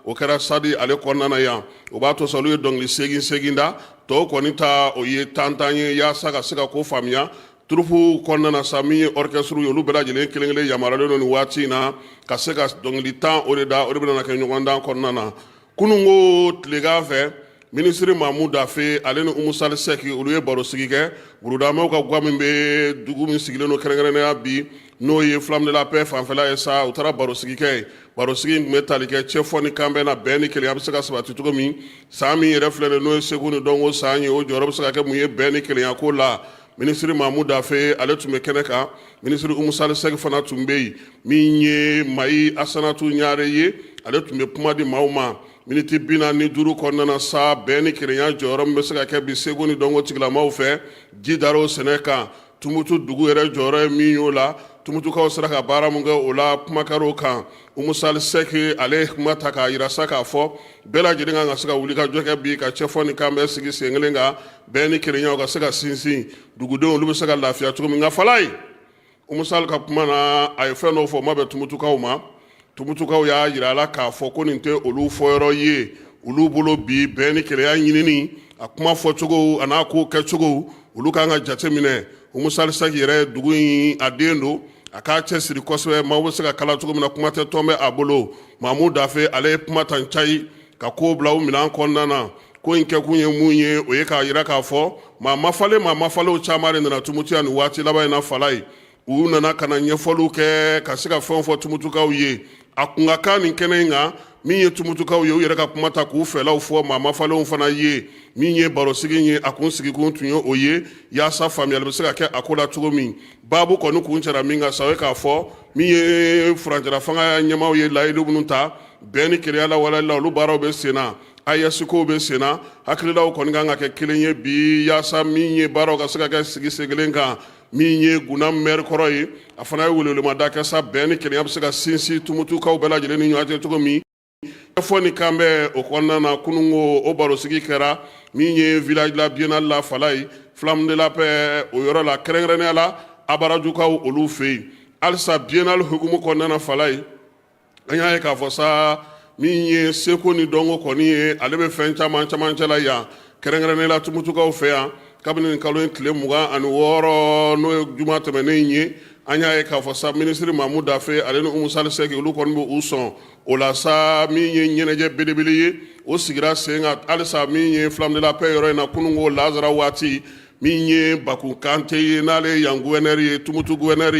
O kɛra stade ale kɔnɔna na yan. O b'a to sa, olu ye dɔnkili seegin seegin da, tɔw kɔni ta o ye tan tan ye, yaasa ka se ka ko faamuya. Troupe kɔnɔna na sa, min ye orchestre ye, olu bɛɛ lajɛlen kelen kelen yamaruyalen don nin waati in na ka se ka dɔnkili 10 o de da. O de bɛna kɛ ɲɔgɔndan kɔnɔna na kununko tilegan fɛ. Minisiri Mamu Dafe, ale ni Umu Sali Sɛki, olu ye barosigi kɛ Burudamɛw ka gwa min bɛ dugu min sigilen don kɛrɛnkɛrɛnnenya bi, n'o ye Flamme de la Paix fanfɛla ye sa. U taara barosigi kɛ yen. Barosigi in tun bɛ tali kɛ cɛfɔ ni kanbɛn na, bɛn ni kelenya bɛ se ka sabati cogo min. San min yɛrɛ filɛ nin, n'o ye seko ni dɔnko san ye, o jɔyɔrɔ bɛ se ka kɛ mun ye bɛn ni kelenya ko la? Minisiri Mamu Dafe, ale tun bɛ kɛnɛ kan. Minisiri Umu Sali Sɛki fana tun bɛ yen. Min ye Mayi Asanatu Ɲare ye, ale tun bɛ kuma di maaw ma miniti 45 kɔnɔna na sa. Bɛn ni kelenya jɔyɔrɔ min bɛ se ka kɛ bi seko ni dɔnko tigilamaw fɛ, ji dar'o sɛnɛ kan. Tumutu dugu yɛrɛ jɔyɔrɔ ye min y'o la, Tumutukaw sera ka baara mun kɛ o la, kuma kɛr'o kan. Umu Sali Sɛki, ale ye kuma ta k'a yira sa k'a fɔ bɛɛ lajɛlen kan ka se ka wuli ka jɔ kɛ bi ka cɛfɔ ni kanbɛn sigi sen kelen kan, bɛn ni kelenya ka se ka sinsin, dugudenw olu bɛ se ka lafiya cogo min. Nka Falaye, Umu Sali ka kuma na, a ye fɛn dɔw fɔ o ma bɛn Tumutukaw ma. Tumutukaw y'a jira a la k'a fɔ ko nin tɛ olu fɔyɔrɔ ye. Olu bolo bi, bɛn ni kelenya ɲinini, a kuma fɔcogo a n'a ko kɛcogo, olu kan ka jate minɛ. Umu Sali Sɛki yɛrɛ, dugu in a den don, a k'a cɛ siri kosɛbɛ, maaw bɛ se ka kala cogo min na, kuma tɛ tɔn bɛ a bolo. Mamu Dafe, ale ye kuma ta cayi ka ko bila u minɛn kɔnɔna na. Ko in kɛkun ye mun ye? O ye k'a jira k'a fɔ maa mafalen, maa mafalenw caman de nana Tumutu yan nin waati laban in na. Falaye, u nana ka na ɲɛfɔliw kɛ, ka se ka fɛnw fɔ Tumutukaw ye. A kun ka kan nin kɛnɛ in kan, min ye Tumutukaw ye, u yɛrɛ ka kuma ta k'u fɛlaw fɔ maa mafalenw fana ye. Min ye barosigi ye, a kun sigikun tun ye o ye, yaasa faamuyali bɛ se ka kɛ a ko la cogo min. Baabu kɔni kun cɛra min kan sa, o ye k'a fɔ min ye furancɛla fanga ɲɛmaaw ye layidu minnu ta bɛn ni kelenya lawaleyali la, olu baaraw bɛ sen na, AES kow bɛ sen na. Hakililaw kɔni kan ka kɛ kelen ye bi, yaasa min ye baaraw ka se ka kɛ sigi sen kelen kan. Min ye Guna maire kɔrɔ ye, a fana ye welewelemada kɛ sa, bɛn ni kelenya bɛ se ka sinsin Tumutukaw bɛɛ lajɛlen ni ɲɔgɔn cɛ cogo min, fɔ ni kanbɛn o kɔnɔna na. Kununko o barosigi kɛra min ye village la biennale la Falaye, Flamme de la Paix o yɔrɔ la, kɛrɛnkɛrɛnnenya la Abarajukaw olu fɛ yen. Halisa biennale hukumu kɔnɔna na, Falaye, an y'a ye k'a fɔ sa, min ye seko ni dɔnko kɔni ye, ale bɛ fɛn caman camancɛ la yan, kɛrɛnkɛrɛnnenya la Tumutukaw fɛ yan. Kabini nin kalo in tile 26, n'o ye juma tɛmɛnen ye, an y'a ye k'a fɔ sa, minisiri Mamu Dafe, ale ni Umu Sali Sɛki, olu kɔni bɛ u sɔn o la sa. Min ye ɲɛnajɛ belebele ye, o sigira sen kan halisa min ye Flamme de la Paix yɔrɔ in na kununko lazara waati. Min ye Baku Kante ye, n'ale ye yan gouverneur ye, Tumutu gouverneur,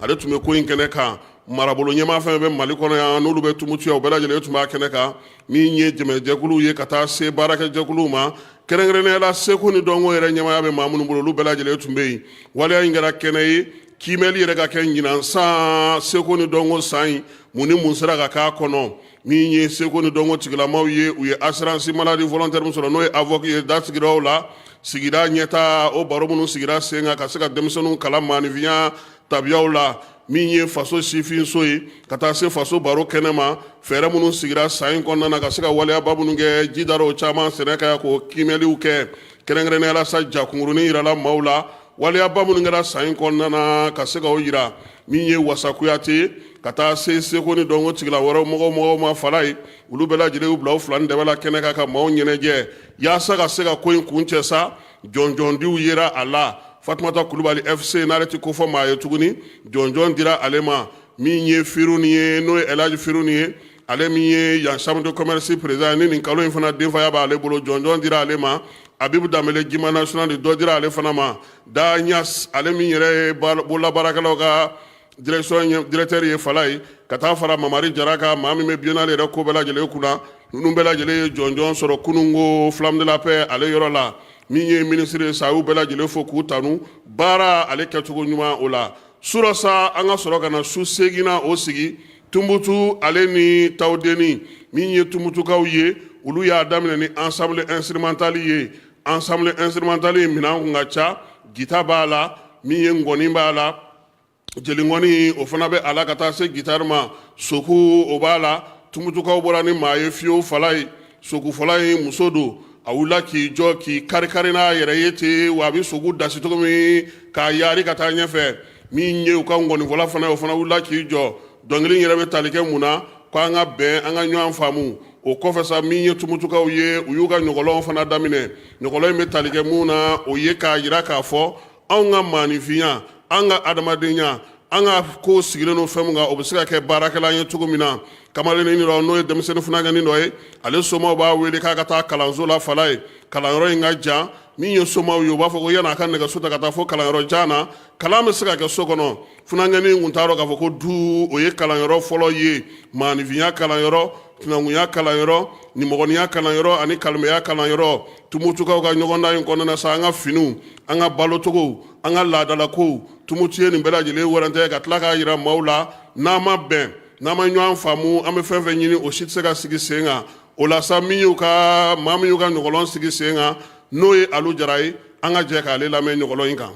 ale tun bɛ ko in kɛnɛ kan. Marabolo ɲɛmaa fɛn bɛ Mali kɔnɔ yan, n'olu bɛ Tumutu yan, u bɛɛ lajɛlen tun b'a kɛnɛ kan. Min ye dɛmɛjɛkuluw ye ka taa se baarakɛjɛkuluw ma, kɛrɛnkɛrɛnnenya la seko ni dɔnko yɛrɛ ɲɛmaaya bɛ maa minnu bolo, olu bɛɛ lajɛlen tun bɛ yen. Waleya in kɛra kɛnɛ ye kiimɛli yɛrɛ ka kɛ ɲinan san seko ni dɔnko san in, mun ni mun sera ka k'a kɔnɔ. Min ye seko ni dɔnko tigilamaw ye, u ye assurance maladie volontaire min sɔrɔ, n'o ye AVOC ye, da sigira o la. Sigida ɲɛta, o baro minnu sigira sen kan ka se ka denmisɛnninw kalan maanifinya tabiyaw la. Min ye faso sifinso ye, ka taa se faso baro kɛnɛ ma, fɛɛrɛ minnu sigira san in kɔnɔna na ka se ka waleyaba minnu kɛ, ji dar'o caman sɛnɛ kan k'o kiimɛliw kɛ. Kɛrɛnkɛrɛnnenya la sa, ja kunkurunin yirala maaw la, waleyaba minnu kɛra san in kɔnɔna na, ka se ka o yira. Min ye Wasa Kuyate, ka taa se seko ni dɔnko tigila wɛrɛw mɔgɔw ma, Falaye, olu bɛɛ lajɛlen y'u bila u fila ni dɛbɛ la kɛnɛ kan ka maaw ɲɛnajɛ yaasa ka se ka ko in kuncɛ sa. Jɔnjɔndiw yera a la. Fatumata Kulubali FC, n'ale tɛ kofɔ maa ye tuguni, jɔnjɔn dira ale ma. Min ye Firuni ye, n'o ye Elaji Firuni ye, ale min ye yan chambre de commerce président ni nin kalo in fana denfaya b'ale bolo, jɔnjɔn dira ale ma. Abibu Danbele, Jima national de, dɔ dira ale fana ma. Da Ɲas, ale min yɛrɛ ye bololabaarakɛlaw ka direction directeur ye Falaye, ka taa fara Mamari Jara kan, maa min bɛ biennale yɛrɛ ko bɛɛ lajɛlen kunna, ninnu bɛɛ lajɛlen ye jɔnjɔn sɔrɔ kununko Flamme de la Paix ale yɔrɔ la. Min ye minisiri ye sa, a y'u bɛɛ lajɛlen fo k'u tanu baara ale kɛcogo ɲuman o la. Surɔ sa, an ka sɔrɔ ka na su seginna o sigi Tumutu ale ni Tawudeni. Min ye Tumutukaw ye, olu y'a daminɛ ni ensemble instrumental ye. Ensemble instrumental minɛn kun ka ca, gita b'a la, min ye ngɔni b'a la, jelinkɔni o fana bɛ a la, ka taa se gitari ma, soku o b'a la. Tumutukaw bɔra ni maa ye fiyewu Falaye. Sokufɔla ye muso don, a wulila k'i jɔ k'i kari-kari n'a yɛrɛ ye ten wa, a bɛ soku dasi cogo min k'a yaari ka taa ɲɛfɛ. Min ye u ka ngɔnifɔla fana ye, o fana wulila k'i jɔ. Dɔnkili yɛrɛ bɛ tali kɛ mun na? ko an ka bɛn, an ka ɲɔgɔn faamu. O kɔfɛ sa, min ye Tumutukaw ye, u y'u ka ɲɔgɔlɔn fana daminɛ. Ɲɔgɔlɔn in bɛ tali kɛ mun na? O ye k'a jira k'a fɔ anw ka maaninfinya, an ka adamadenya, an ka ko sigilen don fɛn min kan, o bɛ se ka kɛ baarakɛlan ye cogo min na. Kamalennin dɔ, n'o ye denmisɛnnin funankɛnin dɔ ye, ale somaw b'a wele k'a ka taa kalanso la fala ye. Kalanyɔrɔ in ka jan. Min ye somaw ye, u b'a fɔ ko yan'a ka nɛgɛso ta ka taa fo kalanyɔrɔ jan na, kalan bɛ se ka kɛ so kɔnɔ. Funankɛnin kun t'a dɔn k'a fɔ ko du o ye kalanyɔrɔ fɔlɔ ye, maaninfinya kalanyɔrɔ, sinankunya kalanyɔrɔ, nimɔgɔninya kalanyɔrɔ ani kalimɛya kalanyɔrɔ. Tumutukaw ka ɲɔgɔndan in kɔnɔna sa, an ka finiw, an ka balocogow, an ka laadalakow, Tumutu ye nin bɛɛ lajɛlen wɛrɛntɛ ka tila k'a jira maaw la, n'an ma bɛn, n'an ma ɲɔgɔn faamu, an bɛ fɛn fɛn ɲini, o si tɛ se ka sigi sen kan. O la sa, min y'u ka maa min y'u ka ɲɔgɔlɔn sigi sen kan, n'o ye Alu Jara ye, an ka jɛ k'ale lamɛn ɲɔgɔlɔn in kan.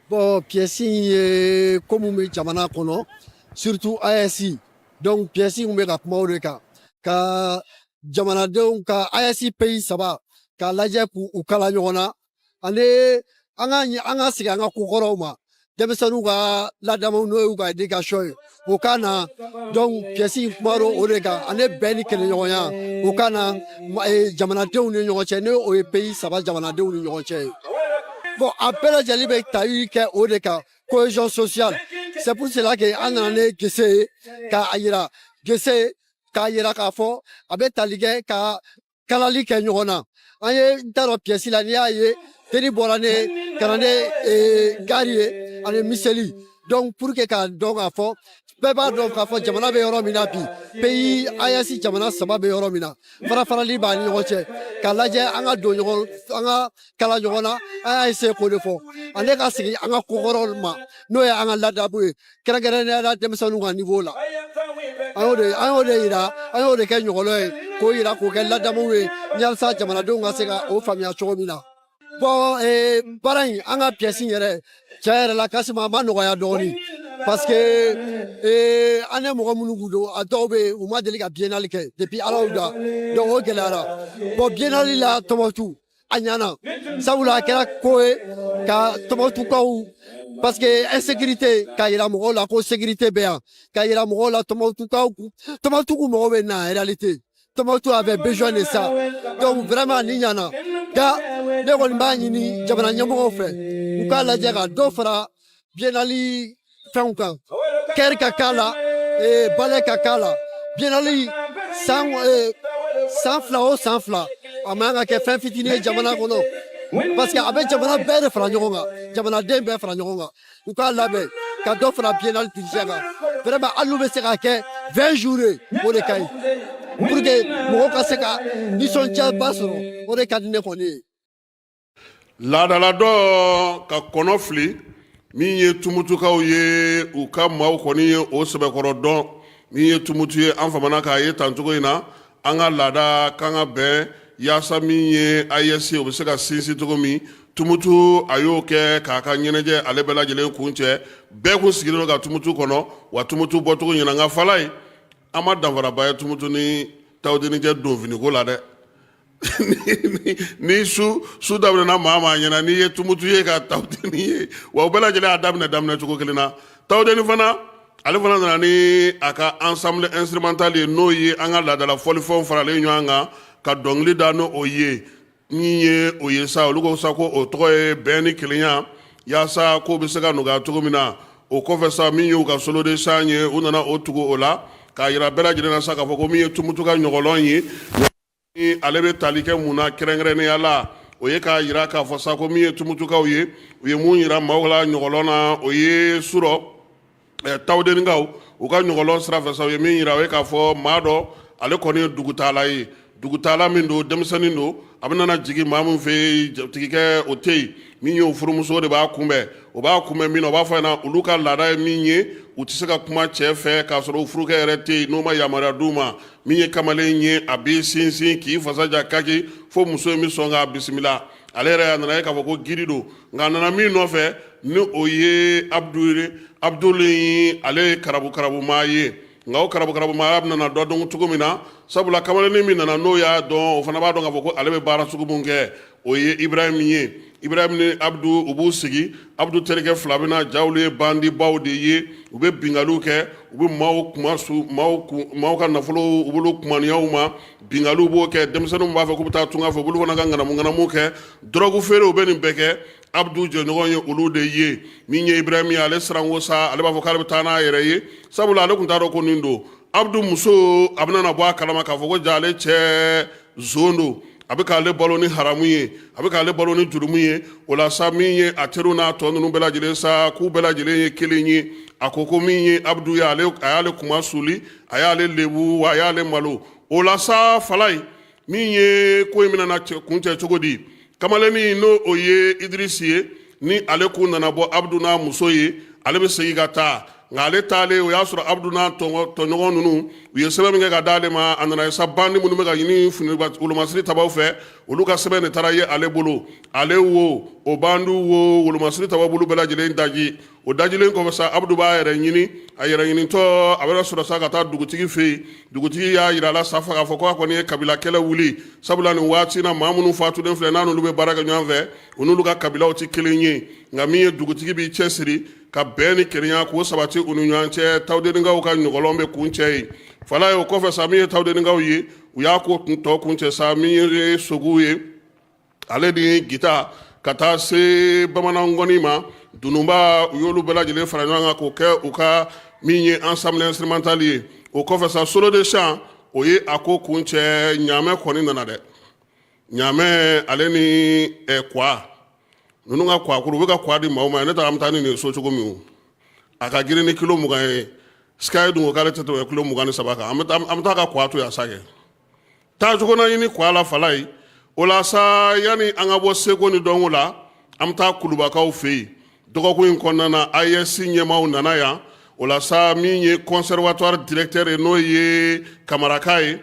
Bon, pièce in ye ko mun bɛ jamana kɔnɔ, surtout AES. Donc pièce in bɛ ka kuma o de kan, ka jamanadenw ka AES pays saba k'a lajɛ k'u kala ɲɔgɔn na, ani an ka segin an ka kokɔrɔw ma, denmisɛnninw ka ladamu, n'o y'u ka éducation ye, o ka na. Donc pièce in kuma o de kan, ani bɛn ni kɛlɛɲɔgɔnya, o ka na jamanadenw ni ɲɔgɔn cɛ, n'o o ye pays saba jamanadenw ni ɲɔgɔn cɛ ye. Bon, a bɛɛ lajɛlen bɛ tali kɛ o de kan, cohésion sociale. C'est pour cela que an nana ni gese ye k'a yira, gese k'a yira k'a fɔ a bɛ tali kɛ ka kalali kɛ ɲɔgɔn na. An ye, n t'a dɔn, pièce la, n'i y'a ye, teri bɔra ne ka na ne gari ye ani miseli. Donc pour que k'a dɔn k'a fɔ bɛɛ b'a dɔn k'a fɔ jamana bɛ yɔrɔ min na bi, pays AES jamana saba bɛ yɔrɔ min na, fara farali b'a ni ɲɔgɔn cɛ, k'a lajɛ an ka don ɲɔgɔn, an ka kala ɲɔgɔn na. An y'a essayer k'o de fɔ, ale ka segin an ka kokɔrɔw ma, n'o ye an ka ladabu ye, kɛrɛnkɛrɛnnenya la denmisɛnninw ka niveau la. An y'o de yira, an y'o de kɛ ɲɔgɔlɔn ye, k'o yira, k'o kɛ ladamu ye, yalasa jamanadenw ka se ka o faamuya cogo min na. Bon, baara in, an ka pièce in yɛrɛ, tiɲɛ yɛrɛ la, Kasima, a ma nɔgɔya dɔɔni, parce que an ye mɔgɔ minnu kun don, a dɔw bɛ yen, u ma deli ka biennale kɛ depuis Ala y'u da. Donc o gɛlɛyara. Bon, biennale la Tɔnbukutu, a ɲɛna, sabula a kɛra ko ye ka Tɔnbukutukaw, parce que insécurité, k'a yira mɔgɔw la ko sécurité bɛ yan, k'a yira mɔgɔw la Tɔnbukutukaw, Tɔnbukutu mɔgɔw bɛ na. En réalité, Tombouctou avait besoin de ça. Donc vraiment ni ɲana. Nka ne kɔni b'a ɲini jamana ɲɛmɔgɔw fɛ, u k'a lajɛ ka dɔ fara biennale fɛnw kan, chœur ka k'a la, ballet ka k'a la. Biennale san san 2 o san 2, a man ka kɛ fɛn fitinin ye jamana kɔnɔ, parce que a bɛ jamana bɛɛ de fara ɲɔgɔn kan, jamanaden bɛɛ fara ɲɔgɔn kan. U k'a labɛn ka dɔ fara biennale budget kan. Vraiment, hali n'u bɛ se k'a kɛ 20 jours ye, o de ka ɲi pour que mɔgɔw ka se ka nisɔndiyaba sɔrɔ. O de ka di ne kɔni ye. Laadala dɔ ka kɔnɔ fili, min ye Tumutukaw ye, u ka maaw kɔni ye o sɛbɛkɔrɔ dɔn. Min ye Tumutu ye, an famana k'a ye tan cogo in na, an ka laada kan ka bɛn yaasa min ye AES, o bɛ se ka sinsin cogo min. Tumutu a y'o kɛ k'a ka ɲɛnajɛ ale bɛɛ lajɛlen kun cɛ. Bɛɛ kun sigilen don ka Tumutu kɔnɔ, wa Tumutu bɔcogo ɲɛna. Nka fala ye, an ma danfaraba ye Tumutu ni Tawudeni cɛ donfiniko la dɛ. Ni su daminɛna maa maa ɲɛna, n'i ye Tumutu ye ka Tawudeni ye, wa u bɛɛ lajɛlen y'a daminɛ daminɛ cogo kelen na. Tawudeni fana, ale fana nana ni a ka ensemble instrumental ye, n'o ye an ka laadala fɔlifɛnw faralen ɲɔgɔn kan ka dɔnkili da n'o o ye. Min ye o ye sa, olu ko sa ko o tɔgɔ ye bɛn ni kelenya, yaasa ko bɛ se ka nɔgɔya cogo min na. O kɔfɛ sa, min y'u ka solo de chant ye, u nana o tugu o la k'a yira bɛɛ lajɛlen na sa k'a fɔ ko min ye Tumutu ka ɲɔgɔlɔn ye, ni ale bɛ tali kɛ mun na kɛrɛnkɛrɛnnenya la, o ye k'a yira k'a fɔ sa ko min ye Tumutukaw ye, u ye mun yira maaw la ɲɔgɔlɔn na, o ye surɔ Tawudenikaw u ka ɲɔgɔlɔn sira fɛ sa, u ye min yira, o ye k'a fɔ maa dɔ, ale kɔni ye dugutaala ye. Dugutaala min don, denmisɛnnin don, a bɛ nana jigin maa min fɛ yen, jatigikɛ o tɛ yen. Min y'o furumuso de b'a kunbɛn, o b'a kunbɛn min na, o b'a fɔ a ɲɛna olu ka laada ye min ye, u tɛ se ka kuma cɛ fɛ k'a sɔrɔ u furukɛ yɛrɛ tɛ yen, n'o ma yamaruya d'u ma. Min ye kamalen ye, a b'i sinsin k'i fasa ja kaki fo muso in bɛ sɔn k'a bisimila. Ale yɛrɛ a nana ye k'a fɔ ko giri don, nka a nana min nɔfɛ, ni o ye Abudulu. Abudulu, ale ye karabu karabumaa ye, nka o karabu karabumaa nana dɔ dɔn cogo min na, sabula kamalennin min nana, n'o y'a dɔn, o fana b'a dɔn k'a fɔ ko ale bɛ baara sugu mun kɛ, o ye Ibrahim ye. Ibrahim ni Abdu u b'u sigi, Abdu terikɛ fila bɛ na, ja olu ye bandibaw de ye, u bɛ binkaliw kɛ, u bɛ maaw kuma su, maaw ka nafolo u b'olu kumaniya u ma, binkaliw b'o kɛ, denmisɛnninw b'a fɔ k'u bɛ taa tunga fɛ, u b'olu fana ka ŋanamu ŋanamu kɛ, dɔrɔgu feere, u bɛ nin bɛɛ kɛ. Abdu jɛɲɔgɔn ye olu de ye. Min ye Ibrahim ye, ale siranko sa, ale b'a fɔ k'ale bɛ taa n'a yɛrɛ ye, sabula ale tun t'a dɔn ko nin don. Abdu muso a bɛna na bɔ a kalama k'a fɔ ko ja ale cɛ zon don, a bɛ k'ale balo ni haramu ye, a bɛ k'ale balo ni jurumu ye. O la sa, min ye a teriw n'a tɔ ninnu bɛɛ lajɛlen sa, k'u bɛɛ lajɛlen ye kelen ye. A ko ko min ye Abdu ye, ale a y'ale kuma suli, a y'ale lebu, wa a y'ale malo. O la sa, Falayi, min ye ko in bɛna na kuncɛ cogo di? Kamalennin, n'o o ye Idirisi ye, ni ale kun nana bɔ Abudu n'a muso ye, ale bɛ segin ka taa. Nka ale taalen, o y'a sɔrɔ Abudu n'a tɔɲɔgɔn ninnu, u ye sɛbɛn min kɛ ka d'ale ma, a nana ye sa bandi minnu bɛ ka ɲini wolomasiri tabaw fɛ, olu ka sɛbɛn de taara ye ale bolo. Ale wo, o bandiw wo, wolomasiri tabaw b'olu bɛɛ lajɛlen daji. O dajilen kɔfɛ sa, Abudu b'a yɛrɛ ɲini. A yɛrɛ ɲinitɔ, a bɛ sɔrɔ sa ka taa dugutigi fɛ yen. Dugutigi y'a jira a la sa k'a fɔ k'a kɔni ye kabila kɛlɛ wuli, sabula nin waati na, maa minnu fatulen filɛ, n'a n'olu bɛ baara kɛ ɲɔgɔn fɛ, u n'olu ka kabilaw tɛ kelen ye. Nka min ye dugutigi b'i cɛsiri ka bɛn ni kelenya k'o sabati u ni ɲɔgɔn cɛ. Tawudenikaw ka ɲɔgɔlɔn bɛ kuncɛ yen, Falaye. O kɔfɛ sa, min ye Tawudenikaw ye, u y'a ko tɔ kuncɛ sa. Min ye Sogo ye, ale ni gita ka taa se bamanan ma, dununba, u y'olu bɛɛ lajɛlen fara ɲɔgɔn kan k'o kɛ u ka min ye ensemble instrumental ye. O kɔfɛ sa, solo de chant, o ye a ko kuncɛ. Ɲaamɛ kɔni nana dɛ. Ɲaamɛ, ale ni kwa ninnu ka kwakuru, u bɛ ka kwa di maaw ma. Ne taara, an bɛ taa ni nin so cogo min, a ka girin ni kilo 20 ye. Sky dun ko k'ale tɛ tɛmɛ kilo 23 kan. An bɛ taa ka kwa to yan sa kɛ taacogo na ɲini kwa la, Falaye. O la sa, yanni an ka bɔ seko ni dɔnko la, an bɛ taa Kulubakaw fɛ yen. Dɔgɔkun in kɔnɔna na, AES ɲɛmaaw nana yan. O la sa, min ye conservatoire directeur ye, n'o ye Kamaraka ye,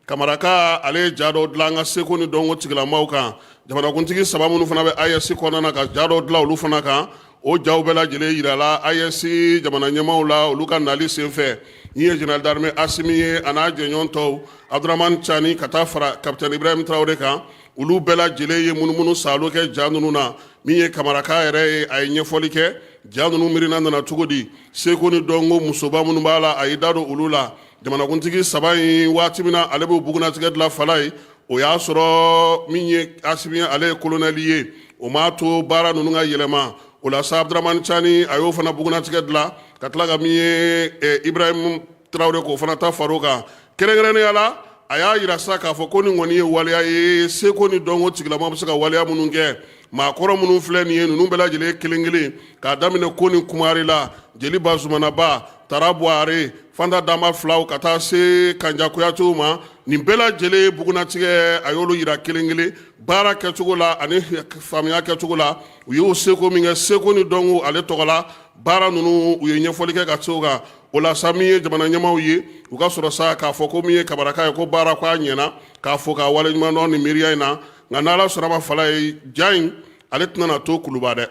Kamaraka, ale ye ja dɔ dilan an ka seko ni dɔnko tigilamaw kan. Jamanakuntigi saba minnu fana bɛ AES kɔnɔna na, ka ja dɔ dilan olu fana kan. O jaw bɛɛ lajɛlen yirala AES jamana ɲɛmaaw la olu ka nali senfɛ. Ni ye général d'armée Asimi ye, a n'a jɛɲɔgɔn tɔw, Abdramane Tiani, ka taa fara capitaine Ibrahim Traoré kan, olu bɛɛ lajɛlen ye munumunu saalo kɛ ja ninnu na. Min ye Kamaraka yɛrɛ ye, a ye ɲɛfɔli kɛ ja ninnu miirina nana cogo di, seko ni dɔnko musoba minnu b'a la, a y'i da don olu la. Jamanakuntigi saba in, waati min na ale b'o bugunnatigɛ dilan, Falaye, o y'a sɔrɔ min ye Asimi, ale ye kolonɛli ye. O m'a to baara ninnu ka yɛlɛma. O la sa, Abdramane Tiani, a y'o fana bugunnatigɛ dilan, ka tila ka min ye Ibrahim Traoré, k'o fana ta far'o kan. Kɛrɛnkɛrɛnnenya la, a y'a yira sa k'a fɔ ko nin kɔni ye waleya ye, seko ni dɔnko tigilama bɛ se ka waleya minnu kɛ. Maakɔrɔ minnu filɛ nin ye, ninnu bɛɛ lajɛlen kelen kelen, k'a daminɛ ko ni kumari la, jeli Bazumanaba, Tara Buware, Fanta Danba filaw, ka taa se Kanja Kuyatew ma, nin bɛɛ lajɛlen bugunnatigɛ, a y'olu yira kelen kelen baara kɛcogo la ani faamuya kɛcogo la. U y'o seko min kɛ seko ni dɔnko ale tɔgɔ la, baara ninnu, u ye ɲɛfɔli kɛ ka se o kan. O la sa, min ye jamana ɲɛmaaw ye, u ka sɔrɔ sa k'a fɔ ko min ye Kabaraka ye, ko baara ko a ɲɛna, k'a fɔ k'a waleɲuman dɔn nin miiriya in na. Nka n'Ala sɔnna ma, Falaye, ja in, ale tɛna na to Kuluba dɛ.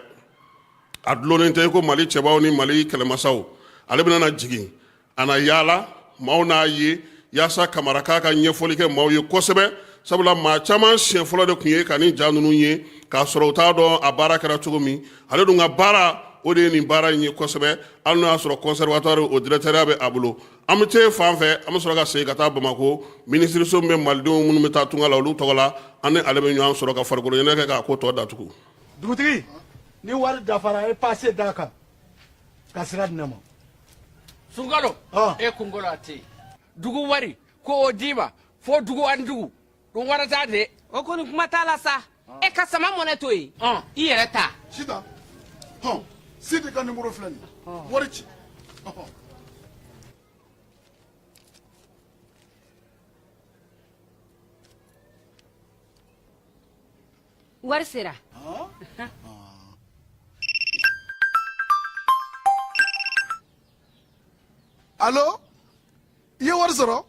A dulonnen tɛ ko Mali cɛbaw ni Mali kɛlɛmasaw. Ale bɛna na jigin, a na yaala, maaw n'a ye, yaasa Kamaraka ka ɲɛfɔli kɛ maaw ye kosɛbɛ, sabula maa caman siɲɛ fɔlɔ de tun ye ka nin ja ninnu ye k'a sɔrɔ u t'a dɔn a baara kɛra cogo min. Ale dun ka baara, o de ye nin baara in ye kosɛbɛ, hali n'o y'a sɔrɔ conservatoire o directeur bɛ a bolo. An bɛ te fan fɛ, an bɛ sɔrɔ ka segin ka taa Bamakɔ minisiriso min bɛ malidenw minnu bɛ taa tunga la, olu tɔgɔ la. An ni ale bɛ ɲɔgɔn sɔrɔ ka farikolo ɲɛnajɛ kɛ k'a ko tɔ datugu. Dugutigi, ni wari dafara, e pase d'a kan ka sira di ne ma. Sunkalo, e kunkolo a tɛ yen. Dugu wari ko o d'i ma fo dugu ani dugu ɗum warata de. O kɔni, kuma t'a la sa. E ka sama mɔnɛ to yen, i yɛrɛ ta. Sitan, hɔn, Sidi ka nimoro filɛ nin ye, wari ci. Wari sera. Alo, i ye wari sɔrɔ,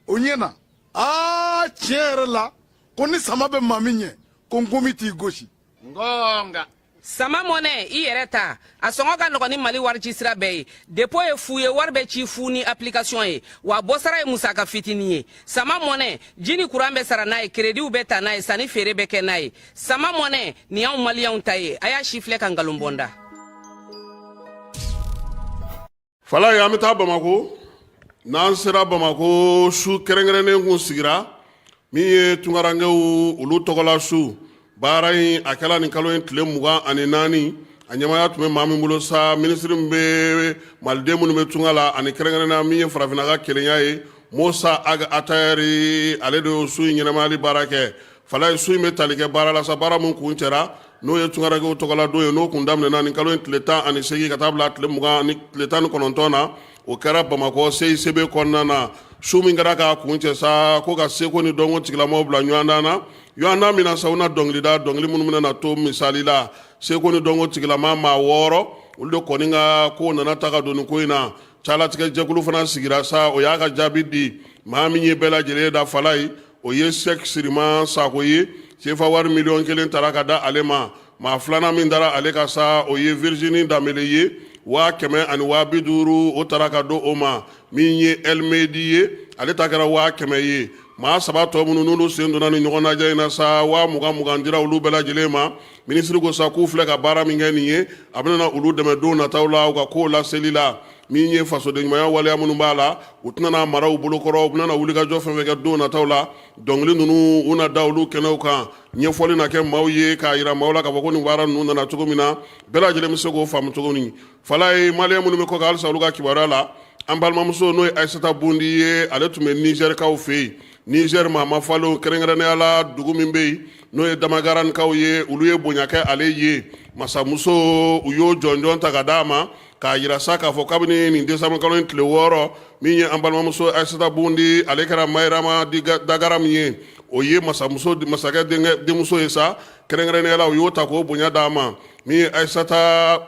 o ɲɛna. Aa, tiɲɛ yɛrɛ la, ko ni sama bɛ maa min ɲɛ, ko nkomi t'i gosi. Ngonga. Sama Money, i yɛrɛ ta, a sɔngɔ ka nɔgɔn ni Mali warici sira bɛɛ ye. Dépôt ye fu ye, wari bɛ ci fu ni application ye, wa bɔsara ye musaka fitinin ye. Sama Money, ji ni kuran bɛ sara n'a ye, créditw bɛ ta n'a ye, sanni feere bɛ kɛ n'a ye. Sama Money, nin y'anw Maliyɛnw ta ye. A y'a si filɛ ka nkalon bɔ n da. Falaye, an bɛ taa Bamakɔ. N'an sera Bamakɔ, su kɛrɛnkɛrɛnnen kun sigira min ye tunkarankew olu tɔgɔla su. Baara in a kɛla nin kalo in tile 24. A ɲɛmaaya tun bɛ maa min bolo sa, minisiri min bɛ maliden minnu bɛ tunga la ani kɛrɛnkɛrɛnnenya min ye farafinna ka kelenya ye, Mosa Ag Atayɛri, ale de y'o su in ɲɛnamayali baara kɛ. Falaye, su in bɛ tali kɛ baara la sa, baara min kuncɛra, n'o ye tunkarankew tɔgɔla don ye, n'o kun daminɛna nin kalo in tile 18 ka taa bila tile 20 ni tile 19 na. O kɛra Bamakɔ CICB kɔnɔna na. Su min kɛra k'a kuncɛ sa, ko ka seko ni dɔnko tigilamɔgɔw bila ɲɔgɔndan na, ɲɔgɔndan min na sa, u na dɔnkili da, dɔnkili minnu bɛna na to. Misali la, seko ni dɔnko tigilama maa wɔɔrɔ, olu de kɔni ka ko nana ta ka don nin ko in na. Calatigɛ jɛkulu fana sigira sa, o y'a ka jaabi di. Maa min ye bɛɛ lajɛlen da, Falaye, o ye Sɛki Sirima Sako ye. Sefa wari miliyɔn 1 tara ka da ale ma. Maa filanan min dara ale ka sa, o ye Virginie Danbele ye, 100 000 ani 50 000, o tara ka don o ma. Min ye Elmedi ye, ale ta kɛra 100 000 ye. Maa saba tɔ minnu n'olu sen donna ni ɲɔgɔn lajɛ in na sa, 20 000 20 dira olu bɛɛ lajɛlen ma. Minisiri ko sa k'u filɛ ka baara min kɛ nin ye, a bɛna olu dɛmɛ don nataw la u ka kow laseli la. Min ye fasodenɲumanya waleya minnu b'a la, u tɛna n'a mara u bolokɔrɔ. U bɛna wulikajɔ fɛn fɛn kɛ don nataw la, dɔnkili ninnu u na da olu kɛnɛw kan, ɲɛfɔli na kɛ maaw ye k'a yira maaw la k'a fɔ ko nin baara ninnu nana cogo min na, bɛɛ lajɛlen bɛ se k'o faamu cogo min. Falaye, Maliyɛn minnu bɛ kɔkan halisa, olu ka kibaruya la, an balimamuso n'o ye Ayisata Bundi ye, ale tun bɛ Nizɛrikaw fɛ yen. Nizɛri maa mafalenw, kɛrɛnkɛrɛnnenya la dugu min bɛ yen n'o ye Damagaranikaw ye, olu ye bonya kɛ ale ye. Masamuso, u y'o jɔnjɔn ta ka d'a ma k'a yira sa k'a fɔ kabini nin desanburu kalo in tile 6, min ye an balimamuso Ayisata Bundi, ale kɛra Mayirama Dagaram ye, o ye masamuso masakɛ denkɛ denmuso ye sa. Kɛrɛnkɛrɛnnenya la, u y'o ta k'o bonya d'a ma. Min ye Ayisata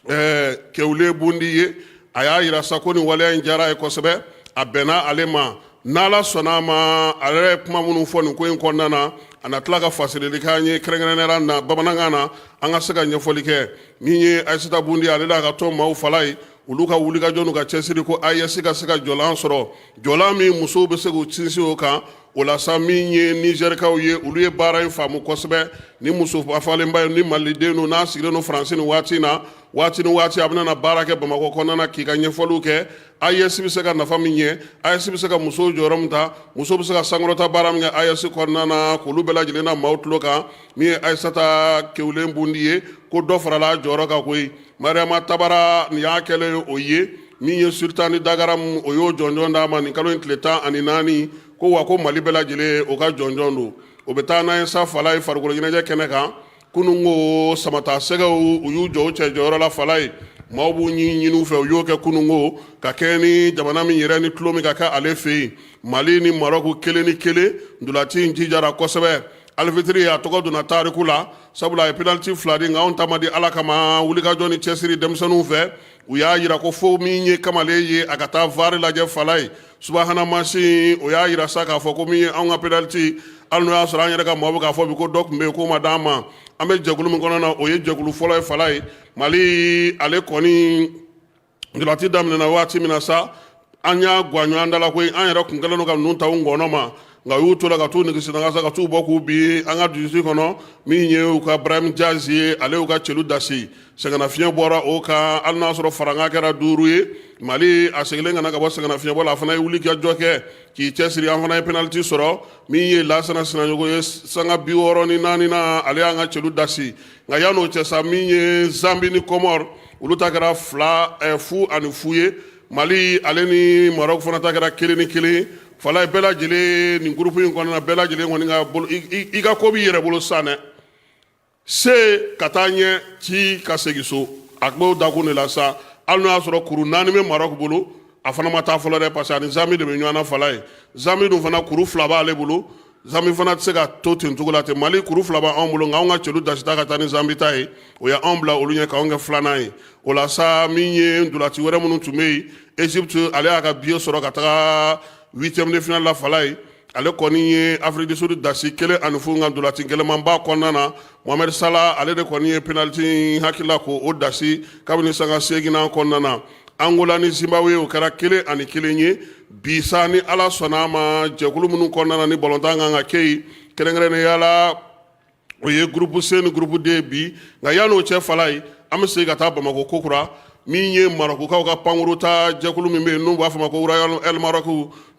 Kewule Bundi ye, a y'a yira sa ko nin waleya in diyara a ye kosɛbɛ, a bɛnna ale ma. N'Ala sɔnna a ma, a yɛrɛ ye kuma minnu fɔ nin ko in kɔnɔna na, a na tila ka fasirili k'an ye kɛrɛnkɛrɛnnenya na bamanankan na, an ka se ka ɲɛfɔli kɛ. Min ye Ayisata Bundi, ale n'a ka tɔn maaw, Falaye, olu ka wulikajɔ n'u ka cɛsiri ko AES ka se ka jɔlan sɔrɔ, jɔlan min musow bɛ se k'u sinsin o kan. O la sa, min ye Nizɛrikaw ye, olu ye baara in faamu kosɛbɛ. Ni muso falenba ye, ni maliden don, n'a sigilen don Faransi nin waati in na, waati ni waati a bɛna na baara kɛ Bamakɔ kɔnɔna na k'i ka ɲɛfɔliw kɛ, AES bɛ se ka nafa min ɲɛ, AES bɛ se ka musow jɔyɔrɔ min ta, muso bɛ se ka sankɔrɔta baara min kɛ AES kɔnɔna na, k'olu bɛɛ lajɛlen na maaw tulo kan. Min ye Ayisata Kewulen Bundi ye, ko dɔ farala a jɔyɔrɔ kan koyi. Mariama Tabara, nin y'a kɛlen o ye. Min ye Sultani Dagaram, o y'o jɔnjɔn d'a ma nin kalo in tile 14, ko wa ko Mali bɛɛ lajɛlen o ka jɔnjɔn don. O bɛ taa n'an ye sa, Falaye, farikolo ɲɛnajɛ kɛnɛ kan. Kunun ko samata sɛgɛw, u y'u jɔ u cɛ jɔyɔrɔ la. Falaye, maaw b'u ɲini u fɛ, u y'o kɛ kunun ko ka kɛ ni jamana min yɛrɛ ni tulon min ka kɛ ale fɛ yen. Mali ni Marɔku 1-1. Ntolaci in jijara kosɛbɛ. Alifitiri, a tɔgɔ donna tariku la, sabula a ye penalty fila di, nka anw ta ma di. Ala kama, wulikajɔ ni cɛsiri denmisɛnninw fɛ, u y'a yira ko fo min ye kamalen ye, a ka taa VAR lajɛ. Falaye, subahana mansin o y'a yira sa k'a fɔ ko min ye anw ka penalty, hali n'o y'a sɔrɔ an yɛrɛ ka maaw bɛ k'a fɔ bi ko dɔ tun bɛ yen k'o ma d'an ma. An bɛ jɛkulu min kɔnɔ na, o ye jɛkulu fɔlɔ ye. Falaye, Mali ale kɔni ntolaci daminɛna waati min na sa, an y'a gwan ɲɔgɔn da la koyi. An yɛrɛ kun kɛlen don ka ninnu ta u ngɔnɔ ma, nka u y'u to la ka t'u nigisi nagasa ka t'u bɔ k'u bin an ka dusu kɔnɔ. Min ye u ka Brahim Diaz ye, ale y'u ka celu dasi, sɛgɛnnafiɲɛ bɔra o kan. Hali n'a sɔrɔ faranga kɛra 5 ye, Mali a seginnen ka na ka bɔ sɛgɛnnafiɲɛbɔ la, a fana ye wuli ka jɔ kɛ k'i cɛsiri, an fana ye penalty sɔrɔ. Min ye Lasana Sinayogo ye, sanga 64 na, ale y'an ka celu dasi. Nka yan'o cɛ sa, min ye Zambi ni Kɔmɔri, olu ta kɛra 2 0-0 ye. Mali ale ni Maroc fana ta kɛra 1-1. Falaye, bɛɛ lajɛlen nin groupe in kɔnɔna na, bɛɛ lajɛlen kɔni ka bolo, i ka ko b'i yɛrɛ bolo sisan dɛ. Se ka taa ɲɛ ci ka segin so, a tun b'o dakun de la sa. Hali n'o y'a sɔrɔ kuru 4 bɛ Maroc bolo, a fana ma taa fɔlɔ dɛ, parce que ani Zambi de bɛ ɲɔgɔn na. Falaye, Zambi dun fana kuru 2 b'ale bolo. Zambi fana tɛ se ka to ten cogo la ten. Mali kuru 2 b'anw bolo, nka anw ka celu dasita ka taa ni Zambi ta ye, o ye anw bila olu ɲɛ k'anw kɛ filanan ye. O la sa, min ye ntolaci wɛrɛ minnu tun bɛ yen, Egypte, ale y'a ka billet sɔrɔ ka taga huitième de finale la. Falaye, Ale kɔni ye Afrique du Sud dasi 1-0 nka ntolaci gɛlɛmanba kɔnɔna na, Mohamed Salah ale de kɔni ye penalty hakilila ko o dasi kabini sanga seeginnan kɔnɔna na. Angola ni Zimbabwe, o kɛra 1-1 ye. Bi sa, ni Ala sɔnna a ma, jɛkulu minnu kɔnɔna na ni balontan kan ka kɛ yen, kɛrɛnkɛrɛnnenya la o ye groupe C ni groupe D bi. Nka yan'o cɛ, fala ye, an bɛ segin ka taa Bamakɔ kokura. Min ye Marɔkukaw ka pankuru ta jɛkulu min bɛ yen n'u b'a fɔ ma ko Royal Air Maroc,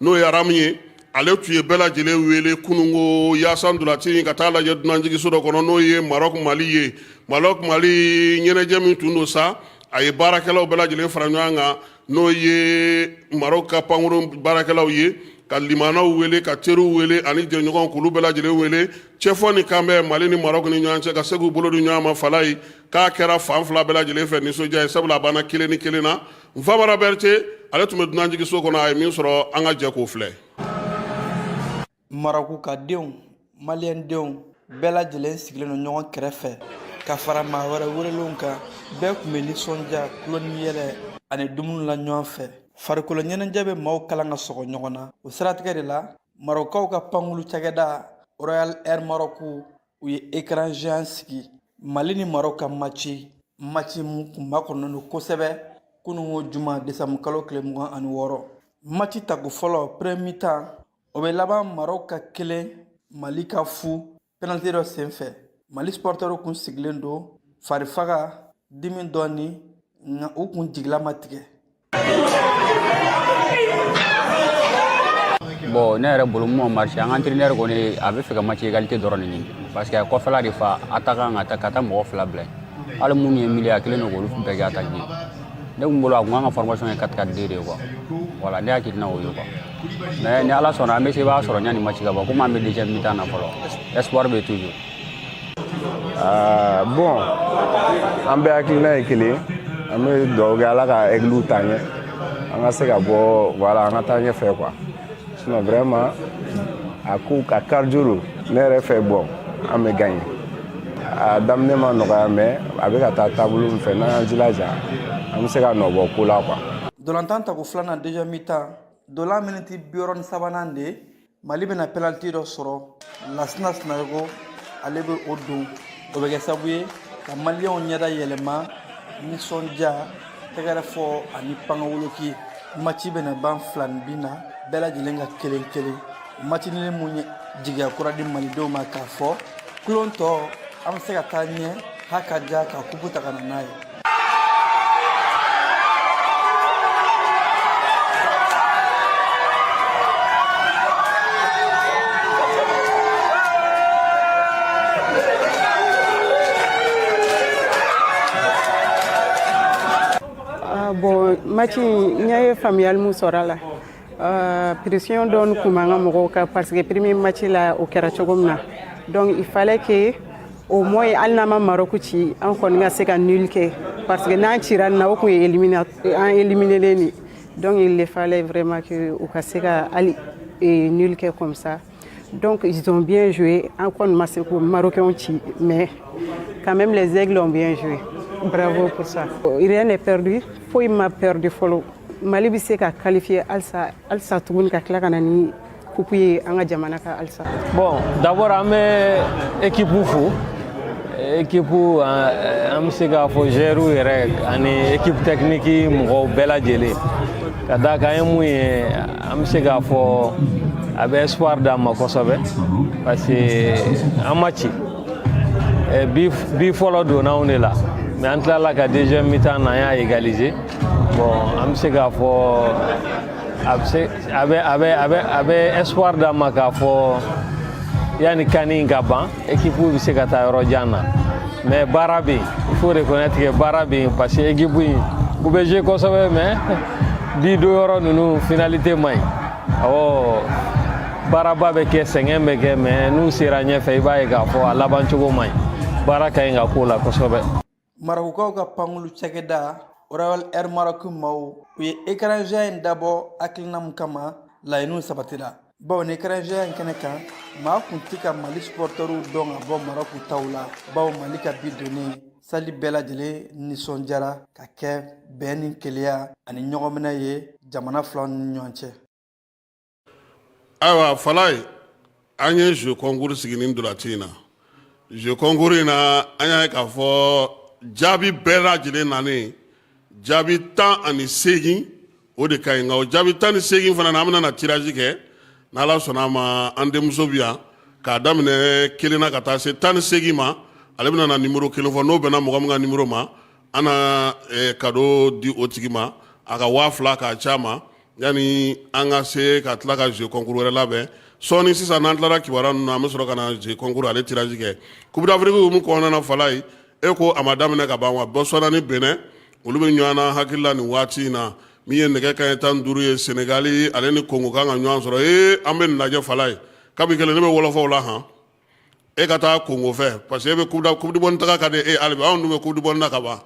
n'o ye RAM ye, ale tun ye bɛɛ lajɛlen wele kununko yaasa ntolaci ka taa lajɛ dunanjiginso dɔ kɔnɔ, n'o ye Maroc Mali ye. Maroc Mali ɲɛnajɛ min tun don sa, a ye baarakɛlaw bɛɛ lajɛlen fara ɲɔgɔn kan, n'o ye Maroc ka pankuru baarakɛlaw ye, ka limanaw wele, ka teriw wele ani jɛɲɔgɔnw, k'olu bɛɛ lajɛlen wele cɛfɔ ni kanbɛn Mali ni Maroc ni ɲɔgɔn cɛ, ka se k'u bolo di ɲɔgɔn ma. Fala ye, k'a kɛra fan fila bɛɛ lajɛlen fɛ nisɔndiya ye, sabula a banna 1-1 na. Nfamara Berete, ale tun bɛ dunanjiginso kɔnɔ, a ye min sɔrɔ, an ka jɛ k'o filɛ. Marɔku ka denw, maliyɛn denw bɛɛ lajɛlen sigilen don ɲɔgɔn kɛrɛfɛ ka fara maa wɛrɛ welelenw kan. Bɛɛ tun bɛ nisɔndiya, tulon ni yɛlɛ ani dumuni la ɲɔgɔn fɛ. Farikolo ɲɛnajɛ bɛ maaw kalan ka sɔgɔ ɲɔgɔn na. O siratigɛ de la, Marɔkukaw ka pankulu cakɛda Royal Air Maroc, u ye écran géant sigi Mali ni Maroc ka match, match mun kun makɔnɔnen don kosɛbɛ kununko juma desanburu kalo tile 26. Match tako fɔlɔ, premier mi-temps, o bɛ laban Maroc ka 1, Mali ka 0, penalty dɔ senfɛ. Mali supporters kun sigilen don, farifaga, dimi dɔɔni, nka u kun jigila ma tigɛ. Bon, ne yɛrɛ bolo, mun ma marché, an ka entraîneur kɔni a bɛ fɛ ka match égalité dɔrɔn de ɲini, parce que a ye kɔfɛla de fa attaquant ka taa mɔgɔ fila bila yen. Hali minnu ye milieu, a kelen don k'olu bɛɛ kɛ attaque ye. Ne kun bolo, a kun kan ka formation ye 4-4-2 de ye quoi. Voilà, ne hakilina o ye quoi. Mais ni Ala sɔnna, an bɛ se b'a sɔrɔ yanni match ka ban. Komi an bɛ deuxième mi-temps na fɔlɔ, espoir bɛ toujours. Ah, bon, an bɛɛ hakilina ye kelen. An bɛ dugawu kɛ Ala ka Aigles taa ɲɛ, an ka se ka bɔ, voilà, an ka taa ɲɛfɛ quoi. Sinon vraiment, a ko a cardio don ne yɛrɛ fɛ. Bon, an bɛ gagner. A daminɛ ma nɔgɔya, mais a bɛ ka taa taabolo min fɛ, n'an y'an jilaja, an bɛ se ka nɔ bɔ ko la quoi. Dolantan tako filanan, deuxième mi-temps, dolan miniti 63nan de, Mali bɛna penalty dɔ sɔrɔ. Lasina Sinayogo, ale bɛ o don. O bɛ kɛ sababu ye ka maliyɛnw ɲɛda yɛlɛma, nisɔndiya, tɛgɛrɛ fɔ ani pangawoloki. Match bɛna ban fila ni bin na, bɛɛ lajɛlen ka 1-1. Match ni mun ye jigiya kura di malidenw ma k'a fɔ kulon tɔ, an bɛ se ka taa ɲɛ ha ka ja ka kupu ta ka na n'a ye. Ah, bon, match in, n ye faamuyali mun sɔrɔ a la, pression dɔɔni kun b'an ka mɔgɔw kan, parce que premier match la, o kɛra cogo min na. Donc il fallait que au moins, hali n'an ma Maroc ci, an kɔni ka se ka nul kɛ, parce que n'an cira nin na, o kun ye an éliminer de. Donc il fallait vraiment que u ka se ka hali nul kɛ comme ça. Donc ils ont bien joué. An kɔni ma se k'o Marocains ci, mais quand même les Aigles ont bien joué, bravo pour ça. Rien n'est perdu, foyi ma perdu fɔlɔ. Mali bɛ se ka qualifier halisa halisa tuguni, ka tila ka na ni coupe ye an ka jamana kan halisa. Bon, d'abord an bɛ équipe fo, équipe, an bɛ se k'a fɔ joueurs yɛrɛ ani équipe technique mɔgɔw bɛɛ lajɛlen, ka d'a kan an ye mun ye, an bɛ se k'a fɔ a bɛ espoir d'an ma kosɛbɛ, parce que an ma ci bi fɔlɔ donna anw de la, mais an tilala ka deuxième mi-temps na, an y'a égaliser. Bon, an bɛ se k'a fɔ a bɛ se a bɛ a bɛ a bɛ a bɛ espoir d'an ma k'a fɔ yanni CAN in ka ban, équipe bɛ se ka taa yɔrɔ jan na. Mais baara bɛ yen, il faut reconnaître que baara bɛ yen, parce que équipe in, u bɛ jouer kosɛbɛ, mais bi don yɔrɔ ninnu finalité man ɲi. Awɔ, baaraba bɛ kɛ, sɛgɛn bɛ kɛ, mais n'u sera ɲɛfɛ, i b'a ye k'a fɔ a laban cogo man ɲi. Baara ka ɲi ka k'o la kosɛbɛ. Marakukaw ka pankulu cakɛda Royal Air Maroc maaw, u ye écran géant in dabɔ hakilina min kama, laɲiniw sabatira, bawo ni écran géant in kɛnɛ kan, maa kun tɛ ka Mali supporteriw dɔn ka bɔ Maroc taw la, bawo Mali ka bi donnen sali, bɛɛ lajɛlen nisɔndiyara ka kɛ bɛn ni keleya ani ɲɔgɔnminɛ ye jamana filaw ni ɲɔgɔn cɛ. Ayiwa Falaye, an ye jeu concours sigi nin ntolaci in na. Jeu concours in na, an y'a ye k'a fɔ jaabi bɛɛ lajɛlen nanen, jaabi 18, o de ka ɲi. Nka o jaabi 18 fana na, an bɛna na tirage kɛ n'Ala sɔnna a ma. An denmuso bɛ yan, k'a daminɛ kelen na ka taa se 18 ma, ale bɛna na numéro kelen fɔ. N'o bɛnna mɔgɔ min ka numéro ma, an na cadeau di o tigi ma, a ka 2000 k'a ci a ma, yanni an ka se ka tila ka jeu concours wɛrɛ labɛn sɔɔni. Sisan, n'an tilara kibaruya ninnu na, an bɛ sɔrɔ ka na jeu concours ale tirage kɛ. Coupe d'Afrique hukumu kɔnɔna na, Falaye, e ko a ma daminɛ ka ban wa? Botswana ni Benin, olu bɛ ɲɔgɔn na hakili la nin waati in na. Min ye nɛgɛ kanɲɛ 15 ye, Senegali ale ni Congo kan ka ɲɔgɔn sɔrɔ. Ee, an bɛ nin lajɛ, Falaye. Kabi kelen ne bɛ wɔlɔfɔw la han, e ka taa Congo fɛ, parce que e bɛ coupe du monde taga ka di e. Hali bi anw dun bɛ coupe du monde na ka ban.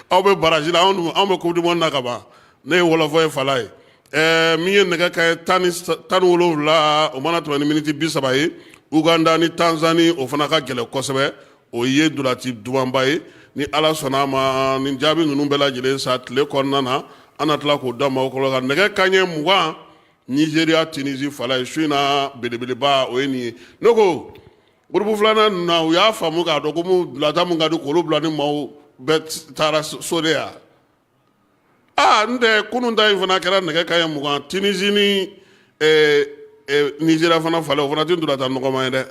Aw bɛ barrage la, anw bɛ coupe du monde na ka ban. Ne ye wɔlɔfɔ ye, Falaye. Ɛɛ, min ye nɛgɛ kanɲɛ 17, o mana tɛmɛ ni miniti 30 ye, Uganda ni Tanzanie, o fana ka gɛlɛn kosɛbɛ. O ye ntolaci dumanba ye. Ni Ala sɔnna a ma, nin jaabi ninnu bɛɛ lajɛlen sa tile kɔnɔna na, an na tila k'o da maaw kɔrɔ. Ka nɛgɛ kanɲɛ 20, Nigeria Tunisie, Falaye, su in na belebeleba, o ye nin ye. Ne ko groupe filanan ninnu na, u y'a faamu k'a dɔn ko mun ntolatan mun ka di k'olu bila ni maaw bɛɛ taara so de yan. Aa, n tɛ kunun ta in fana kɛra nɛgɛ kanɲɛ 20, Tunisie ni Nigeria fana, Falaye, o fana tɛ ntolatan nɔgɔman ye dɛ.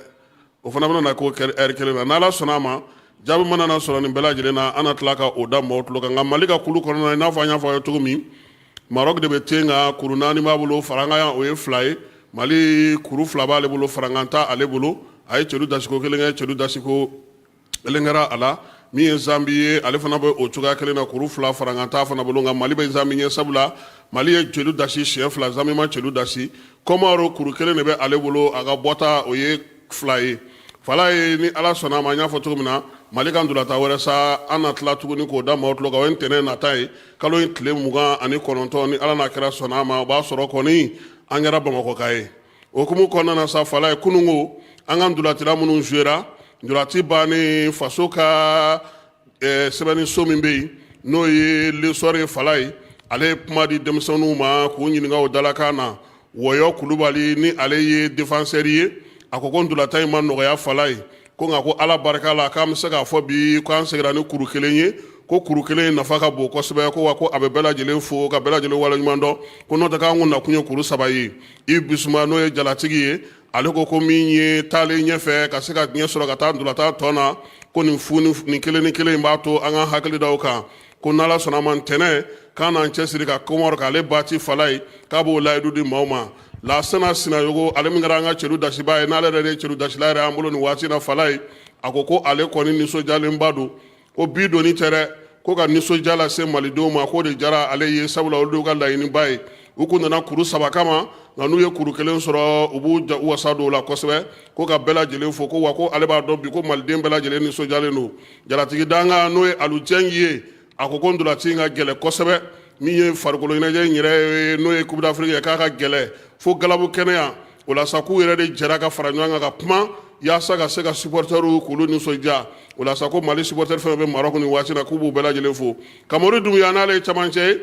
O fana bɛna na k'o ɛri kelen na. N'Ala sɔnna a ma, jaabi mana na sɔrɔ nin bɛɛ lajɛlen na, an na tila ka o da maaw tulo kan. Nka Mali ka kulu kɔnɔna na, i n'a fɔ an y'a fɔ aw ye cogo min, Maroc de bɛ ten kan, kuru naani b'a bolo, farankan o ye fila ye. Mali kuru fila b'ale bolo, farankan t'a ale bolo. A ye celu dasiko kelen kɛ, celu dasiko kelen kɛra a la. Min ye Zambi ye, ale fana bɛ o cogoya kelen na, kuru fila, farankan t'a fana bolo. Nka Mali bɛ Zambi ɲɛ, sabula Mali ye celu dasi siɲɛ fila, Zambi ma celu dasi. Kɔmaro, kuru kelen de bɛ ale bolo, a ka bɔta o ye fila ye. Falaye, ni Ala sɔnna a ma, an y'a fɔ cogo min na, Mali ka ntolatan wɛrɛ sa, an na tila tuguni k'o da maaw tulo kan. O ye ntɛnɛn nata ye, kalo in tile 29. Ni Ala n'a kɛra sɔnna a ma, o b'a sɔrɔ kɔni an kɛra Bamakɔka ye. O hukumu kɔnɔna na sa, Falaye, kununko an ka ntolacila minnu jouera ntolaci bannen, faso ka sɛbɛnniso min bɛ yen, n'o ye L'Essor ye, Falaye, ale ye kuma di denmisɛnninw ma k'u ɲininka o dalakan na. Wɔyɔ Kulubali, ni ale ye défenseur ye, a ko ko ntolatan in ma nɔgɔya, Falaye, ko nka ko Ala barika la, k'an bɛ se k'a fɔ bi k'an seginna ni kuru kelen ye, ko kuru kelen in nafa ka bon kosɛbɛ, ko wa ko a bɛ bɛɛ lajɛlen fo ka bɛɛ lajɛlen waleɲuman dɔn, ko n'o tɛ k'an kun nakun ye kuru saba ye. Yves Bissouma, n'o ye jalatigi ye, ale ko ko min ye taalen ɲɛfɛ ka se ka ɲɛ sɔrɔ ka taa ntolatan tɔ na, ko nin fu nin kelen ni kelen in b'a to an ka hakili da o kan, ko n'Ala sɔnna a ma, ntɛnɛn k'an n'an cɛsiri ka Kɔmɔrɔ k'ale bati. Falaye, k'a b'o layidu di maaw ma. Lasana Sinayogo, ale min kɛra an ka celu dasibaa ye, n'ale yɛrɛ de ye celu dasila yɛrɛ an bolo nin waati na, Falaye, a ko ko ale kɔni nisɔndiyalenba don, ko bi doni tɛ dɛ, ko ka nisɔndiya lase malidenw ma, k'o de diyara ale ye, sabula olu de y'u ka laɲiniba ye. U kun nana kuru saba kama, nka n'u ye kuru kelen sɔrɔ, u b'u wasa don o la kosɛbɛ, ko ka bɛɛ lajɛlen fo, ko wa ko ale b'a dɔn bi ko maliden bɛɛ lajɛlen nisɔndiyalen don. Jalatigi danga, n'o ye Alu Jɛngi ye, a ko ko ntolaci in ka gɛlɛn kosɛbɛ. Min ye farikolo ɲɛnajɛ in yɛrɛ ye, n'o ye Coupe d'Afrique ye, k'a ka gɛlɛn fo galabu kɛnɛya. O la sa, k'u yɛrɛ de jɛra ka fara ɲɔgɔn kan ka kuma yaasa ka se ka supporters k'olu nisɔndiya. O la sa, ko Mali supporter fɛn fɛn bɛ Maroc nin waati na, k'u b'u bɛɛ lajɛlen fo. Kamori Dunbiya, n'ale ye camancɛ ye,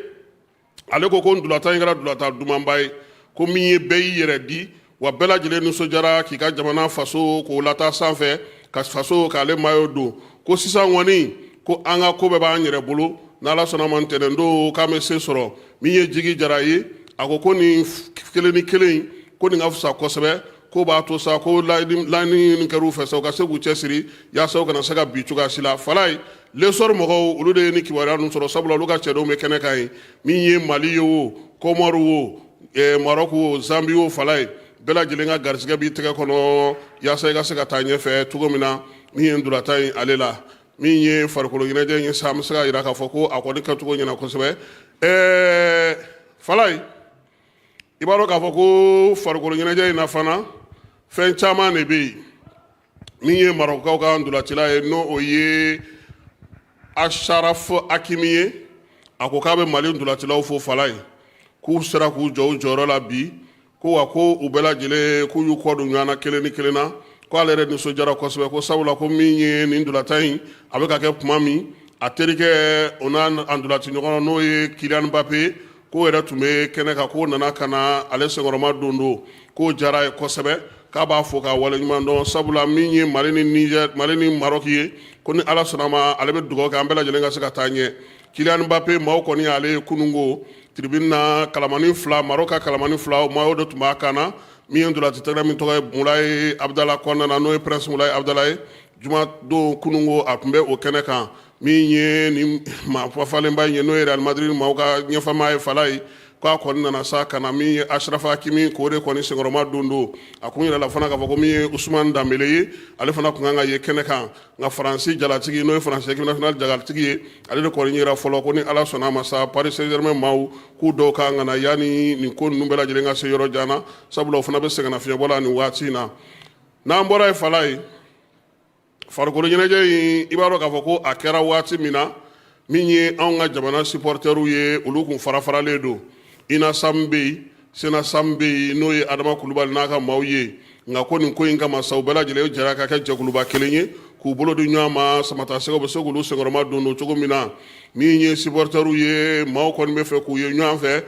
ale ko ko ntolatan in kɛra ntolatan dumanba ye, ko min ye bɛɛ y'i yɛrɛ di, wa bɛɛ lajɛlen nisɔndiyara k'i ka jamana faso k'o lataa sanfɛ, ka faso k'ale maillot don, ko sisan kɔni ko an ka ko bɛɛ b'an yɛrɛ bolo. N'Ala sɔnna ma, ntɛnɛn don k'an bɛ se sɔrɔ. Min ye Jigi Jara ye, a ko ko nin kelen ni kelen, ko nin ka fisa kosɛbɛ, ko b'a to sa ko laɲini kɛr'u fɛ sa, u ka se k'u cɛsiri yaasa u kana se ka bin cogoya si la. Falaye, L'Essor mɔgɔw, olu de ye ni kibaruya ninnu sɔrɔ, sabula olu ka cɛdenw bɛ kɛnɛ kan yen. Min ye Mali ye o, Kɔmɔri o, Maroc o, Zambie o, Falaye, bɛɛ lajɛlen ka garisɛgɛ b'i tɛgɛ kɔnɔ yaasa i ka se ka taa ɲɛfɛ cogo min na. Min ye ntolatan ye ale la, min ye farikolo ɲɛnajɛ in ye sa, an bɛ se k'a jira k'a fɔ ko a kɔni kɛcogo ɲɛna kosɛbɛ. Falaye, i b'a dɔn k'a fɔ ko farikolo ɲɛnajɛ in na fana, fɛn caman de bɛ yen. Min ye Marɔkukaw ka ntolacila ye, n'o o ye Asharaf Hakimi ye, a ko k'a bɛ Mali ntolacilaw fo, Falaye, k'u sera k'u jɔ u jɔyɔrɔ la bi, ko wa ko u bɛɛ lajɛlen k'u y'u kɔ don ɲɔgɔn na kelen ni kelen na, ko ale yɛrɛ nisɔndiyara kosɛbɛ, ko sabula ko min ye nin ntolatan in a bɛ ka kɛ tuma min, a terikɛ o n'a ntolaci ɲɔgɔn, n'o ye Kylian Mbappé. k'o yɛrɛ tun bɛ kɛnɛ kan, k'o nana ka na ale senkɔrɔma don don, k'o diyara a ye kosɛbɛ, k'a b'a fo k'a waleɲuman dɔn, sabula min ye Mali ni Niger, Mali ni Maroc ye, ko ni Ala sɔnna ma, ale bɛ dugawu kɛ an bɛɛ lajɛlen ka se ka taa ɲɛ. Kylian Mbappé, maaw kɔni y'ale ye kununko tribune na, kalamani fila, Maroc ka kalamani fila, o maillot de tun b'a kan na. Min ye ntolaci tɛgɛrɛ min tɔgɔ ye Mulayi Abdala kɔnɔna na, n'o ye Prince Mulayi Abdala ye, juma don kununko a tun bɛ o kɛnɛ kan. Min ye nin maa falenba in ye, n'o ye Real Madrid maaw ka ɲɛfama ye, fala ye, k'a kɔni nana sa ka na min ye Achraf Hakimi, k'o de kɔni senkɔrɔma don don. A kun yɛrɛ la fana k'a fɔ ko min ye Ousmane Dembélé ye, ale fana tun kan ka ye kɛnɛ kan, nka Faransi jalatigi, n'o ye Faransi équipe nationale jalatigi ye, ale de kɔni yera fɔlɔ. Ko ni Ala sɔnna a ma sa, Paris Saint-Germain maaw k'u dɔw kan ka na yanni nin ko ninnu bɛɛ lajɛlen ka se yɔrɔ jan na, sabula o fana bɛ sɛgɛnnafiɲɛbɔ la nin waati in na. N'an bɔra yen, fala ye, farikolo ɲɛnajɛ in, i b'a dɔn k'a fɔ ko a kɛra waati min na, min ye anw ka jamana supportɛriw ye, olu kun farafaralen don. UNASAM bɛ yen, SENASAM bɛ yen, n'o ye Adama Kulubali n'a ka maaw ye. Nka ko nin ko in kama sa, u bɛɛ lajɛlen jɛra ka kɛ jɛkuluba kelen ye k'u bolo di ɲɔgɔn ma, samatasɛgɛw bɛ se k'olu senkɔrɔma don don cogo min na. Min ye supportɛriw ye, maaw kɔni bɛ fɛ k'u ye ɲɔgɔn fɛ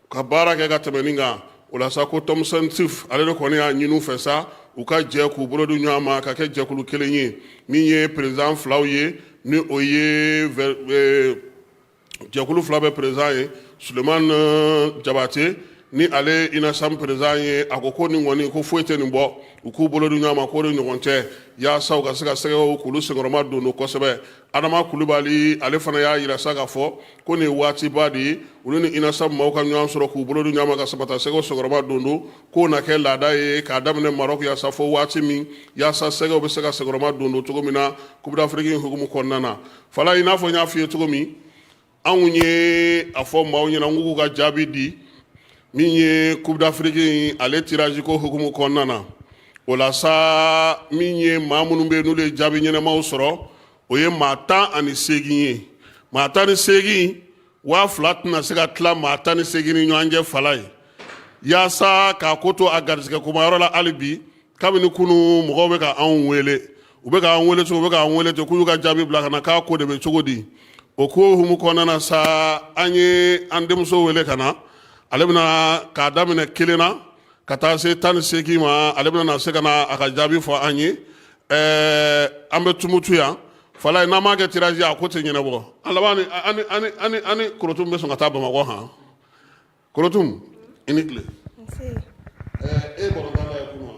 ka baara kɛ ka tɛmɛ nin kan. O la sa, ko Thompson Tif, ale de kɔni y'a ɲini u fɛ sa, u ka jɛ k'u bolo di ɲɔgɔn ma ka kɛ jɛkulu kelen ye. Min ye président filaw ye, ni o ye jɛkulu fila bɛɛ président ye, Sulemani Jabate, ni ale UNASAM président ye, a ko ko nin kɔni, ko foyi tɛ nin bɔ, u k'u bolo di ɲɔgɔn ma k'o de ɲɔgɔn tɛ, yaasa u ka se ka sɛgɛw k'olu senkɔrɔma don don kosɛbɛ. Adama Kulubali, ale fana y'a yira sa k'a fɔ ko nin ye waatiba de ye, olu ni UNASAM maaw ka ɲɔgɔn sɔrɔ k'u bolo di ɲɔgɔn ma ka samatasɛgɛw senkɔrɔma don don, k'o na kɛ laada ye k'a daminɛ Maroc yaasa fo waati min, yaasa sɛgɛw bɛ se ka senkɔrɔma don don cogo min na Coupe d'Afrique in hukumu kɔnɔna na. Fala, i n'a fɔ n y'a f'i ye cogo min, anw ye a fɔ maaw ɲɛna n k'u ka jaabi di min ye Coupe d'Afrique in ale tirage ko hukumu kɔnɔna na. O la sa, min ye maa minnu bɛ yen n'olu ye jaabi ɲɛnamaw sɔrɔ, o ye maa 18 ye. Maa 18, 2000 tɛna se ka tila maa 18 ni ɲɔgɔn cɛ, fala ye, yaasa k'a ko to a garisɛgɛ komayɔrɔ la hali bi. Kabini kunu, mɔgɔw bɛ ka anw wele, u bɛ k'an wele cogo, u bɛ k'an wele ten k'u y'u ka jaabi bila ka na, k'a ko de bɛ cogo di. O ko hukumu kɔnɔna na sa, an ye an denmuso wele ka na. Ale bɛna k'a daminɛ kelen na ka taa se 18 ma, ale bɛna na se ka na a ka jaabi fɔ an ye. Ɛɛ, an bɛ Tumutu yan, fala ye. N'an m'a kɛ tirage ye, a ko tɛ ɲɛnabɔ. An laban ni ani ani ani ani Korotum bɛ sɔn ka taa Bamakɔ. Han, Korotum, i ni tile. Nse. Ɛɛ, e ye balontan lajɛ kunun wa?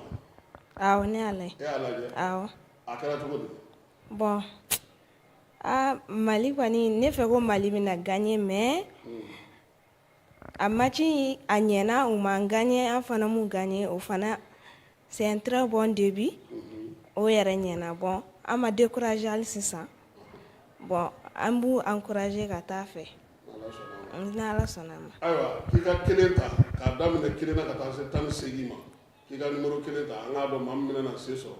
Awɔ, ne y'a lajɛ. E y'a lajɛ? Awɔ. A kɛra cogo di? Bon, aa, Mali kɔni, ne fɛ ko Mali bɛna gagner, mais a match in, a ɲɛna, u m'an gagner, an fana m'u gagner, o fana c'est un très bon début. O yɛrɛ ɲɛna. Bon, an ma décourager hali sisan. Bon, an b'u encourager ka taa fɛ n'Ala sɔnna a ma. Ayiwa, k'i ka kelen ta k'a daminɛ kelen na ka taa se 18 ma, k'i ka numéro kelen ta, an k'a dɔn maa min bɛna na se sɔrɔ.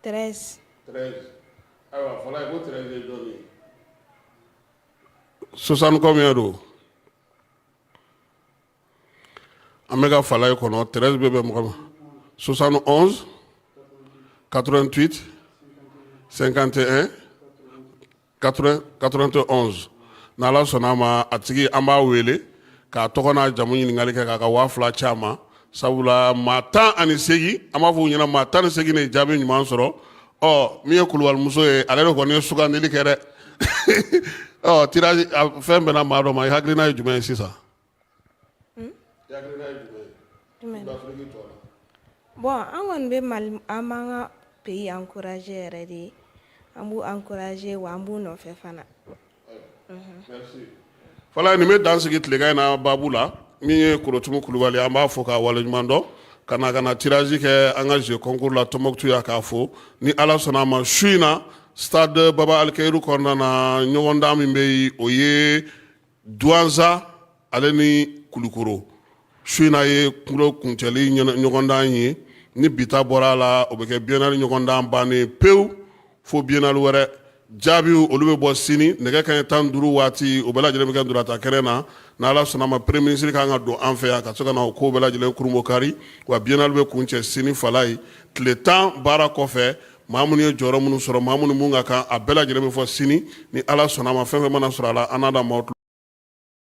13. 13. Ayiwa, fɔlɔ ye ko 13 ye jɔn ye? Soixante combien don? An bɛ ka fala ye kɔnɔ, 13 bɛ bɛn mɔgɔ ma. 71 88 51 80 91. N'Ala sɔnna a ma, a tigi, an b'a wele k'a tɔgɔ n'a jamu ɲininkali kɛ k'a ka 2000 ci a ma, sabula maa 18, an b'a fɔ u ɲɛna, maa 18 de ye jaabi ɲuman sɔrɔ. Ɔ, min ye kulubalimuso ye, ale de kɔni ye sugandili kɛ dɛ. Ɔ, tirage fɛn bɛnna maa dɔ ma. I hakilina ye jumɛn ye sisan? I hakilina ye jumɛn ye Jumɛn? Coupe d'Afrique tɔ la. Bon, an kɔni bɛ Mali, an b'an ka pays encourager yɛrɛ de, an b'u encourager, wa an b'u nɔfɛ fana. Merci. Fala, nin bɛ dan sigi tilegan in na baabu la. Min ye Korotumu Kulubali, an b'a fɔ k'a waleɲuman dɔn ka na tirage kɛ an ka jeu concours la Tombouctou yan, k'a fo. Ni Ala sɔnna a ma, su in na, stade Baba Alikeyiru kɔnɔna na, ɲɔgɔndan min bɛ yen, o ye Duwanza ale ni Kulukoro. Su in na ye kulo kuncɛli ɲɔgɔndan ye. Ni bita bɔra a la, o bɛ kɛ biennale ɲɔgɔndan bannen pewu fo biennale wɛrɛ. Jaabiw, olu bɛ bɔ sini nɛgɛ kanɲɛ 15 waati. O bɛɛ lajɛlen bɛ kɛ ntolatan kɛnɛ na. N'Ala sɔnna ma, premier ministre kan ka don an fɛ yan ka se ka na o ko bɛɛ lajɛlen kurunbonkari. Wa biennale bɛ kuncɛ sini, fala ye, tile 10 baara kɔfɛ. Maa minnu ye jɔyɔrɔ minnu sɔrɔ, maa minnu mun ka kan, a bɛɛ lajɛlen bɛ fɔ sini ni Ala sɔnna ma. Fɛn fɛn mana sɔrɔ a la, an n'a da maaw.